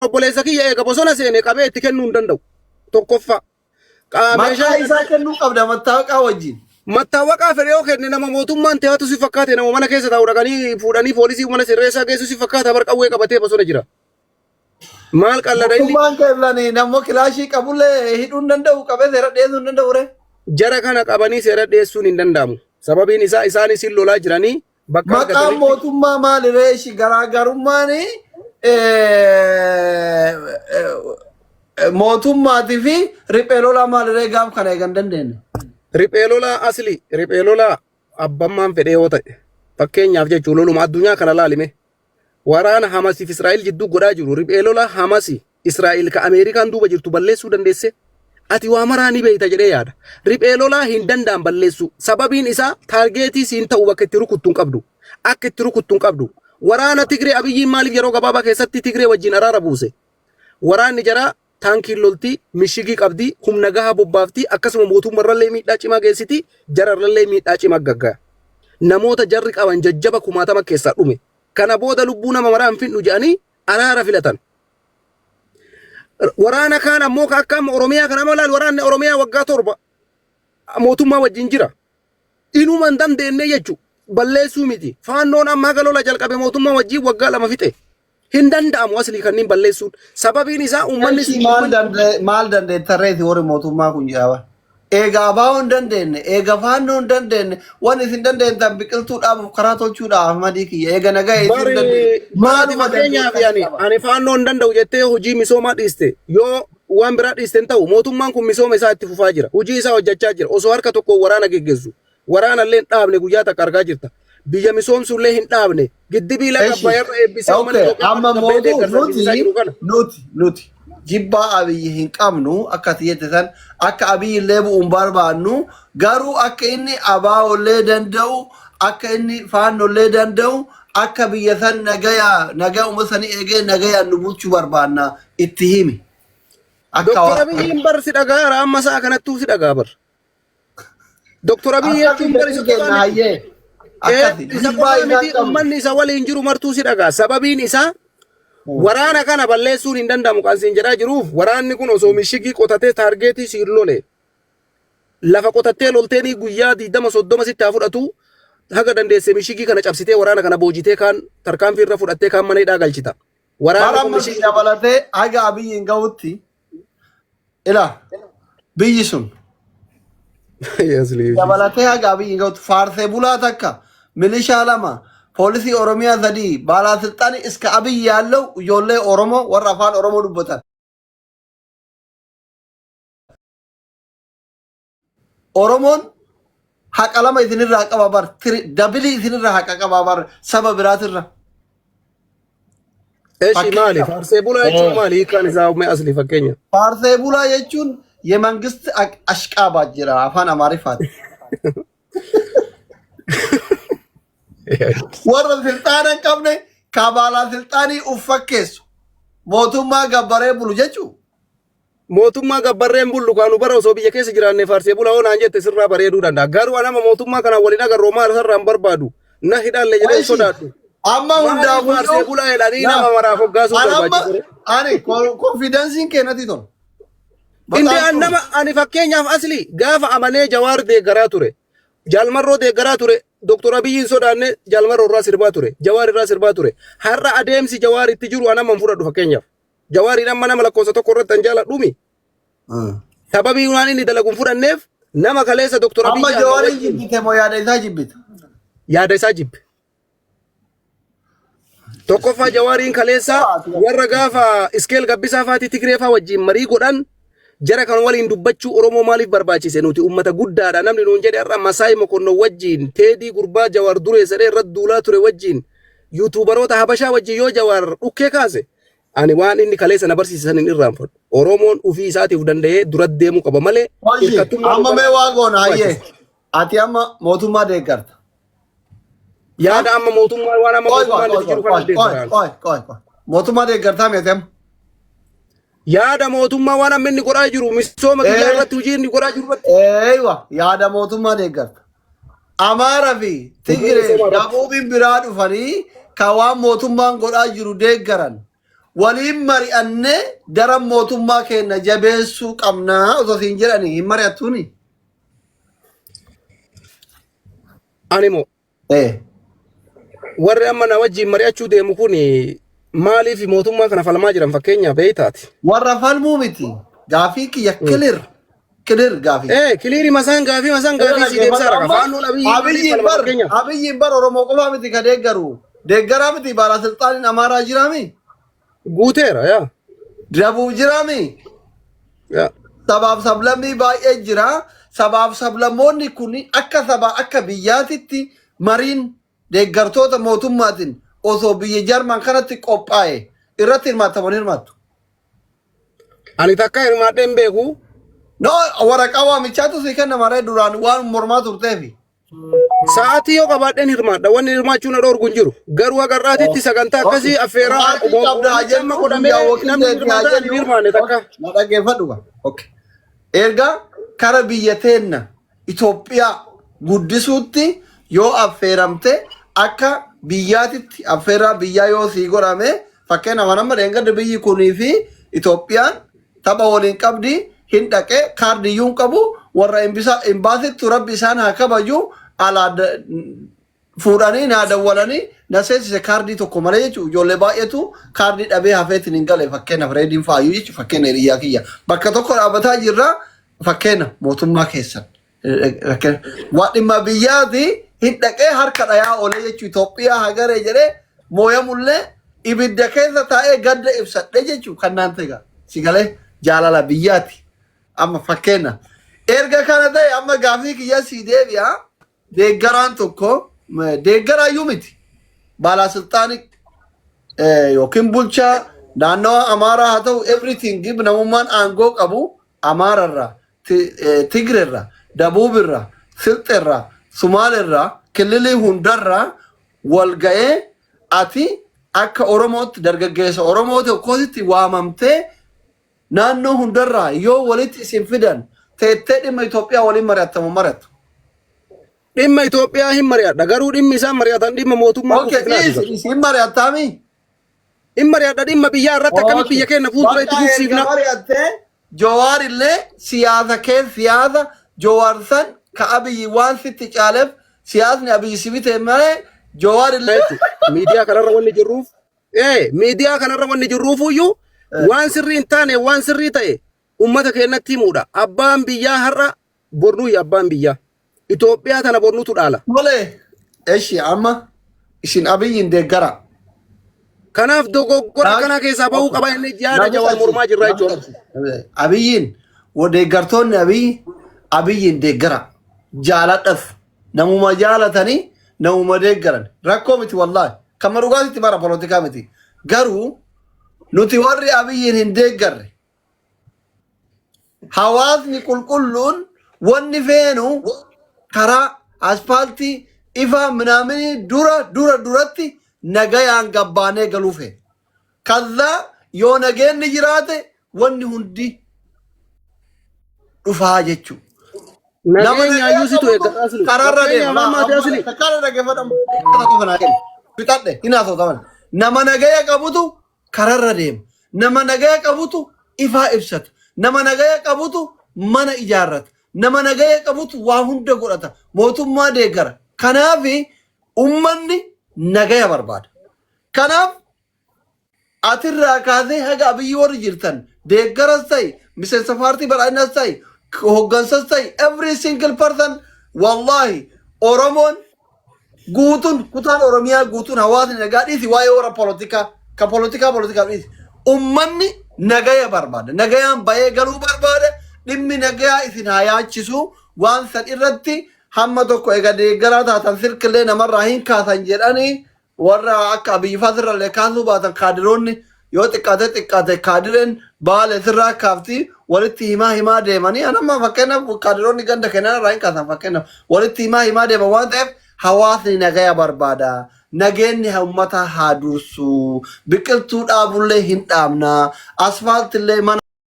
Obboleessa kiyya eega bosona seene qabee itti kennuu hin danda'u. Tokkoffaa. Maqaa Meeshaa isaa kennuu qabda mattaawaqaa wajjin. Mattaawaqaa fedhe yoo kenne nama mootummaan to'atu si fakkaate, nama mana keessa taa'u dhaqanii fuudhanii poolisii mana sirreessaa geessu si fakkaata, bar qawwee qabatee bosona jira. Maal qallada inni? Mootummaan keellani nammoo kilaashii qabullee hidhuu hin danda'u, qabee seera dhiyeessuu hin danda'u ree. Jara kana qabanii seera dhiyeessuun hin danda'amu. Sababiin isaa isaanis hin lolaa jiranii bakka Maqaan argatanitti. mootummaa maali ree ishi garaagarummaan mootummaatii fi riphee lolaa maali ree gaaf kana eegan dandeenye? Riphee lolaa asli, riphee lolaa abbammaan fedhee yoo ta'e, fakkeenyaaf jechuun loluma addunyaa kana laalime, waraana Hamasiif Israa'el jidduu godhaa jiru, riphee lolaa Hamasi Israa'el ka Ameerikaan duuba jirtu balleessuu dandeesse? Ati waa maraa ni beeyta jedhee yaada. Riphee lolaa hin danda'an balleessuu. Sababiin isaa target siin ta'u, bakka itti rukuttu hin qabdu. Akka itti rukuttu hin qabdu. Waraana Tigree Abiyyiin maaliif yeroo gabaabaa keessatti Tigree wajjin araara buuse? Waraanni jaraa taankiin loltii, mishigii qabdi, humna gahaa bobbaafti, akkasuma mootummaarrallee miidhaa cimaa geessiti, jararrallee miidhaa cimaa gaggaa. Namoota jarri qaban jajjaba kumaatama keessaa dhume. Kana booda lubbuu nama maraa hin fidnu jedhanii araara filatan. Waraana kaan ammoo ka akka amma Oromiyaa kana amma laal, waraanni Oromiyaa waggaa 7 mootummaa wajjin jira. Inuma hin dandeenye jechuudha. Balleessuu miti. Faannoon amma haga lola jalqabe mootummaa wajjin waggaa 2 fixe. Hin danda'amu aslii kanneen balleessuun. Sababiin isaa uummanni Eshi maal dandee maal dandeettarreeti warri mootummaa kun jedhama. Eega abaa'oo hin dandeenye, eega faannoo hin dandeenye, waan isin dandeenytan biqiltuu dhaabuuf karaa tolchuudha Ahmadii kiyya. Eega nagaa eeguu hin Bari dandeenye. baraati Maaluma fakkeenyaaf dandeettan ani qaba. ani faannoo hin danda'u jettee hojii misoomaa dhiiste, yoo waan biraa dhiiste hin ta'u. Mootummaan kun misooma isaa itti fufaa jira, hojii isaa hojjechaa jira. Osoo harka tokkoon waraana geggeessu, waraana illee hin dhaabne, guyyaa takka argaa jirta, biyya misoomsuu illee hin dhaabne, giddibii laga Eshi. Abbaayarra eebbisee uummanni Itoophiyaa Amma gabee mootu deeggarsa nuti argisiisaa jiru kana. nuti jibbaa Abiyyi hin qabnu, akka ati jette san akka Abiyyi illee bu'u hin barbaannu, garuu akka inni abaa'ollee danda'u, akka inni faannollee danda'u, akka biyya san nagaya nagaa uummata sanii eegee nagayaan nu bulchuu barbaanna itti himi. Akka Doktor Abiyyiin bar si dhagaara, amma sa'a kanattuu si dhagaa bar. Doktor Abiyyi Akkasi jechuun bar isa fedhii qofaa kenna miti. hayyee. Akkasi Isa jibbaa qofaa isaan miti, qabnu. uummanni isa waliin jiru martuu si dhagaa. Sababiin isaa waraana kana balleessuun hin danda'amu kan siin jedhaa jiruuf, waraanni kun osoo mishigii qotatee target siin lole, lafa qotattee lolteenii guyyaa 20 30 sitti haa fudhatu, haga dandeesse mishigii kana cabsitee waraana kana boojitee, kaan tarkaanfii irra fudhattee, kaan mana hidhaa galchita. Waraanni Bara kun amma si mishigii dabalatee haga Abiyyi hin gahutti ila biyyi sun Yes, Lee. dabalatee haga Abiyyi hin gahutti faarsee bulaa takka, milishaa lama, poolisii Oromiyaa sadii, baalaasilxaanii iska Abiyyi yaallau ijoollee Oromoo warra afaan Oromoo dubbatan. Oromoon haqa lama isinirraa qaba bar, dabilii isinirraa haqa qaba bar saba biraatirra. Eshi maali? Fakkeenyaaf Faarsee bulaa jechuun maali? Hiikkaan isaa mee asli fakkeenya. Faarsee bulaa jechuun የመንግስት አሽቃባጭ jira afaan Amaariffaati. Warra silxaana hin qabne kabaalaa silxaanii uf fakkeessu mootummaa gabbaree bulu jechuu. Mootummaa gabbarreen bullu kaanu bara osoo biyya keessa jiraanne faarsee bulaa hoo naan jette sirraa bareeduu danda'a. Garuu anama mootummaa kanaan waliin agarru maal sarraan barbaadu. Na hidhaalle jedhee hin Eshi sodaadhu. amma Maaliif hundaafuyyuu faarsee bulaa jedhanii laa nama maraaf hoggaasuun an amma barbaachisa? ani confidenceiin kee natti tola. Inde Bataam an tolu. nama ani fakkeenyaaf asli gaafa amanee Jawaar deeggaraa ture. Jaalmarroo deeggaraa ture. Doktor Abiyyiin sodaanne, Jaalmarroo irraa sirbaa ture. Jawaar irraa sirbaa ture. Har'a adeemsi Jawaar itti jiru an amma hin fudhadhu fakkeenyaaf. Jawaariin amma nama lakkoofsa tokko irratti an jaaladhumi. Sababii waan inni dalagu hin fudhanneef, nama kaleessa Doktor Amma Abiyyi Ahmad Jawaariin wajjin jibbite moo yaada isaa jibbite? Yaada isaa jibbe. Tokkoffaa, Jawaariin kaleessa warra gaafa Iskeel Gabbisaa faatii Tigree faa wajjin marii godhan, jara kan waliin dubbachuu Oromoo maaliif barbaachise, nuti uummata guddaadha namni nuun jedhe, har'a Masaay Mokonnon wajjin, Teedii gurbaa Jawaar dureessa jedhee irratti duulaa ture wajjin, YouTuberoota Habashaa wajjin yoo Jawaar dhukkee kaase, ani waan inni kaleessa na barsiise san hin irraanfadhu. Oromoon ofii isaatiif danda'ee dura deemuu qaba malee Hoji hirkattummaa amma nu mee waa goona hayyee. barbaachisa. Ati amma mootummaa deeggarta. Yaada amma mootummaa, waan amma Qoy qoy mootummaan qoy itti jiru qoy kana qoy qoy deeggaraan. qoy qoy qoy. Mootummaa deeggartaa miti amma? Yaada mootummaa, waan amma inni godhaa jiru, misooma biyyaa irratti, hojii inni godhaa jiru irratti. Eeywa, yaada mootummaa deeggarta. Amaara fi Hojii Tigiree misoomaa irratti. Dabuubiin biraa dhufanii kan waan mootummaan godhaa jiru deeggaran. waliin mari'annee daran mootummaa keenya jabeessuu qabnaa osoo siin jedhanii hin mari'attuuni. Ani moo warri amma na wajjin mari'achuu deemu kun maaliif mootummaa kana falmaa jiran fakkeenyaaf beeytaati. Warra falmuu miti. Gaafii kiyya clear. Clear gaafii. Clear masaan gaafii masaan gaafii sii deebisaa raka. Faannoon Abiyyi maaliif Abiyyiin falma bar fakkeenyaaf? Abiyyiin bar Oromoo qofaa miti ka deeggaru. Deeggaraa miti baalasilxaaniin Amaaraa jiraami. Guuteera yaa. Dabuub jiraami. Yaa. Sabaaf sablammii baay'ee jira. Sabaaf sablammoonni kun akka sabaa akka biyyaatitti mariin deeggartoota mootummaatiin osoo biyya Jarman kanatti qophaa'e irratti hirmaattamu ni hirmaattu. Ani takka hirmaadhee hin beeku. No, waraqaa waamichaatu sii kennama ree duraan waan mormaa turteefi. Sa'aatii yoo qabaadheen hirmaadha. Wanni hirmaachuu na dhoorgu hin jiru. Garuu haga har'aatitti sagantaa akkasii affeeraa Sa'aatii qabda haa waamichi amma jennu godhamee guyyaa wakiin namni teeti haa hirmaata ani hin jennu. hirmaanne takka. Na dhaggeeffadhu gaa. Okay. Erga kara biyya teenna Itoophiyaa guddisuutti yoo affeeramte akka biyyaatitti affeerraa biyyaa yoo sii godhame fakkeenyaaf amma dheengadda biyyi kunii fi Itoophiyaan tapha waliin qabdi hin dhaqe kaardiyyuu hin qabu warra imbaasittu rabbi isaan haa kabaju alaa fuudhanii naa dawwalanii na seensise kaardii tokko malee jechuudha. Ijoollee baay'eetu kaardii dhabee hafeetiin hin gale fakkeenyaaf reediin faayyuu jechuudha fakkeenya hiriyyaa kiyya. Bakka tokko dhaabbataa jirra fakkeenya mootummaa keessan. Waa dhimma biyyaati hin dhaqee harka dhayaa oolee jechuudha. Itoophiyaa hagaree jedhee mooyamullee ibidda keessa taa'ee gadda ibsadhe jechuudha kan naan ta'e si galee jaalala biyyaati. Amma fakkeenya. Erga kana ta'e amma gaafii kiyya sii deebi'a. Deeggaraan tokko deeggaraayyuu miti. Baalaasilxaanii yookiin bulchaa naannawa Amaaraa haa ta'u everything namummaan aangoo qabu Amaararraa, Tigrerraa, Dabuubirraa, Silxerraa, Sumaaleerraa, kililii hundarraa wal ga'ee ati akka Oromootti dargaggeessa Oromoo tokkootti waamamtee naannoo hundarraa yoo walitti isin fidan teettee dhimma Itoophiyaa waliin mari'attamu mari'attu. Dhimma Itoophiyaa hin mari'adha. Garuu dhimmi isaan mari'atan dhimma mootummaa Okay, kuffisnaati. dhiisi dhiisi hin mari'attaami. Hin mari'adha dhimma biyyaa irratti akkamitti Okay. biyya keenya fuuldura itti Bakka erga fufsiifna. mari'attee Jawaar illee siyaasa kee siyaasa Jawaar san ka Abiyyi waan sitti caaleef siyaasni Abiyyi si bite malee Jawaar illee Jechuudha. Miidiyaa kanarra wanni jirruuf miidiyaa kanarra wanni jirruufuyyuu waan sirrii hin taane waan sirrii ta'e ummata keenyatti himuudha. Abbaan biyyaa har'a bornuuyya abbaan biyyaa. Itoophiyaa tana bornuutu dhaala. Tole, eshi amma isin Abiyyiin deeggara. Kanaaf dogoggora akkanaa keessaa bahuu qaba inni yaada Jawaar mormaa jirra jechuudha. Abiyyiin deeggartoonni Abiyyi Abiyyiin deeggara. Jaaladhas. Namuma jaalatanii namuma deeggaran. Rakkoo miti wallaahi. Kama dhugaatitti bara polotikaa miti. Garuu nuti warri Abiyyiin hin deeggarre hawaasni qulqulluun wanni feenu karaa aspaaltii ifaa minaaminii dura dura duratti nagayaan gabbaanee galuu feena. Kazzaa yoo nageenni jiraate wanni hundi dhufaa jechuudha. Nama Nageenya nagaya hayyuu situ qabutu eeggata asli. karaarra deema. Fakkeenyaaf Laa amma ati amma asli. takkaarra dhaggeeffadhamu. Tokko kanaa kennu. Fixadhe hin haasawtaman. Nama nagaya qabutu kararra deema. Nama nagaya qabutu ifaa ibsata. Nama nagaya qabutu mana ijaarrata. Nama nagaya qabutu waa hunda godhata. Mootummaa deeggara. Kanaaf ummanni nagaya barbaada. Kanaaf atirraa kaasee haga Abiyyi warri jirtan deeggaras ta'i, miseensa paartii badhaadhinaas ta'i, hoggansas ta'i, every single person wallahi Oromoon guutuun kutaan Oromiyaa guutuun hawaasni nagaa dhiisi waa'ee warra polotikaa ka polotikaa polotikaa dhiisi ummanni nagaya barbaada nagayaan bahee galuu barbaada dhimmi nagayaa isin haa yaachisu waan san irratti hamma tokko ega deeggaraa taatan silkillee namarraa hin kaasan jedhanii warra akka Abiyyi faa sirrallee kaasuu baatan kaadiroonni yoo xiqqaate xiqqaate kaadireen baale sirraa kaafti walitti himaa himaa deemanii an amma fakkeenyaaf kaadiroonni ganda kennaa irraa hin kaasan fakkeenyaaf walitti himaa himaa deeman waan ta'eef hawaasni nagaya barbaada nageenyi ummata haa dursu biqiltuu dhaabullee hin dhaabna asfaaltillee mana.